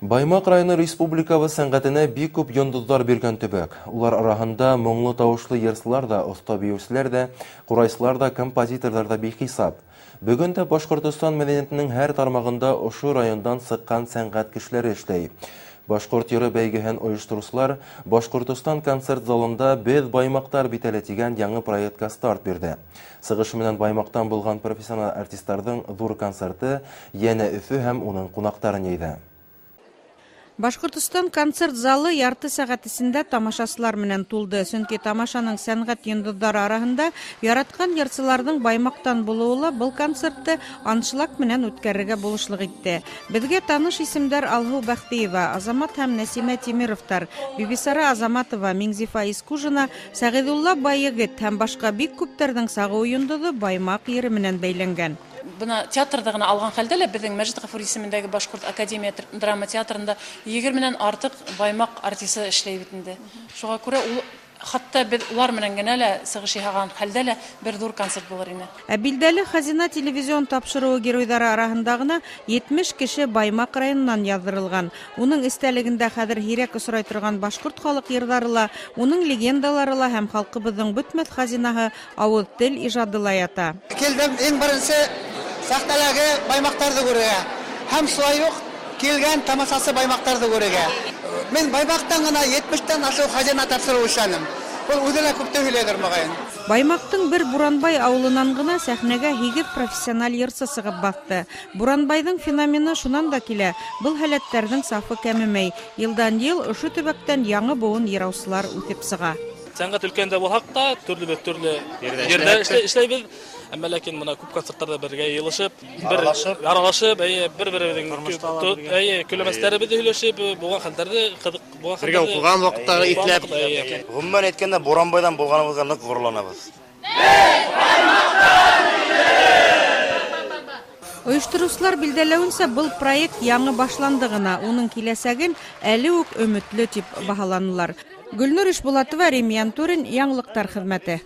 Баймаҡ районы республикабыҙ сәнғәтенә бик күп йондоҙҙар биргән төбәк. Улар араһында моңло тауышлы йырсылар ҙа, оҫта бейеүселәр ҙә, ҡурайсылар ҙа, композиторҙар ҙа бихисап. Бөгөн дә Башҡортостан мәҙәниәтенең һәр тармағында ошо райондан сыҡҡан сәнғәт кешеләре эшләй. Башҡорт йыры бәйгеһен ойоштороусылар Башҡортостан концерт залында «Беҙ баймаҡтар бит әле» тигән яңы проектҡа старт бирҙе. Сығышы менән Баймаҡтан булған профессиональ артистарҙың ҙур концерты йәнә Өфө һәм уның ҡунаҡтарын йыйҙы. Башҡортостан концерт залы ярты сәғәт эсендә тамашасылар менән тулды, сөнки тамашаның сәнғәт йондоҙҙары араһында яратҡан йырсыларҙың Баймаҡтан булыуы ла был концертты аншлаг менән үткәрергә булышлыҡ итте. Беҙгә таныш исемдәр Алһыу Бәхтиева, Азамат һәм Нәсимә Тимировтар, Бибисара Азаматова, Миңзифа Искужина, Сәғиҙулла Байегет һәм башҡа бик күптәрҙең сағыу йондоҙо Баймаҡ ере менән бәйләнгән. Бына театрҙа ғына алған хәлдә лә беҙҙең Мәжит Ғафури исемендәге Башҡорт академия драма театрында 20-нән артыҡ Баймаҡ артисы эшләй бит инде. Шуға күрә ул хатта беҙ улар менән генә лә сығыш яһаған хәлдә лә бер ҙур концерт булыр ине. Ә билдәле Хазина телевизион тапшырыуы геройҙары араһында ғына 70 кеше Баймаҡ районынан яҙҙырылған. Уның эстәлегендә хәҙер һирәк осрай торған башҡорт халыҡ йырҙары ла, уның легендалары ла һәм халҡыбыҙҙың бөтмәҫ хазинаһы ауыҙ тел ижады ла ята. Килдем иң беренсе сәхнәләге баймаҡтарҙы күрергә һәм шулай уҡ килгән тамашасы баймаҡтарҙы күрергә. Мин Баймаҡтан ғына 70-тән ашыу хазина тапшырыу эшләнем. Был үҙе лә күпте һөйләйҙер, моғайын. Баймаҡтың бер Буранбай ауылынан ғына сәхнәгә 8 профессиональ йырсы сығып баҫты. Буранбайҙың феномены шунан да килә. Был һәләттәрҙең сафы кәмемәй. Йылдан йыл ошо төбәктән яңы быуын йыраусылар үҫеп сыға. Сәнғәт өлкәһендә булһаҡ та, төрлө төрлө ерҙә эшләйбеҙ. Әммә ләкин бына күп концерттарҙа бергә йыйылышып, бер аралашып, эйе, бер-беребеҙҙең эйе, көләмәстәребеҙҙе һөйләшеп, булған хәлдәрҙе, ҡыҙыҡ булған Бергә хәлдәрҙе уҡыған ваҡыттағы иҫләп. Эйе. Ғөмүмән әйткәндә, Буранбайҙан булғаныбыҙға ныҡ ғорурланабыҙ. Ойоштороусылар билдәләүенсә, был проект яңы башланды ғына. Уның киләсәген әле үк өмөтлө тип баһаланылар. Гөлнур Ишбулатова, Рим Янтурин, Яңылыҡтар хеҙмәте.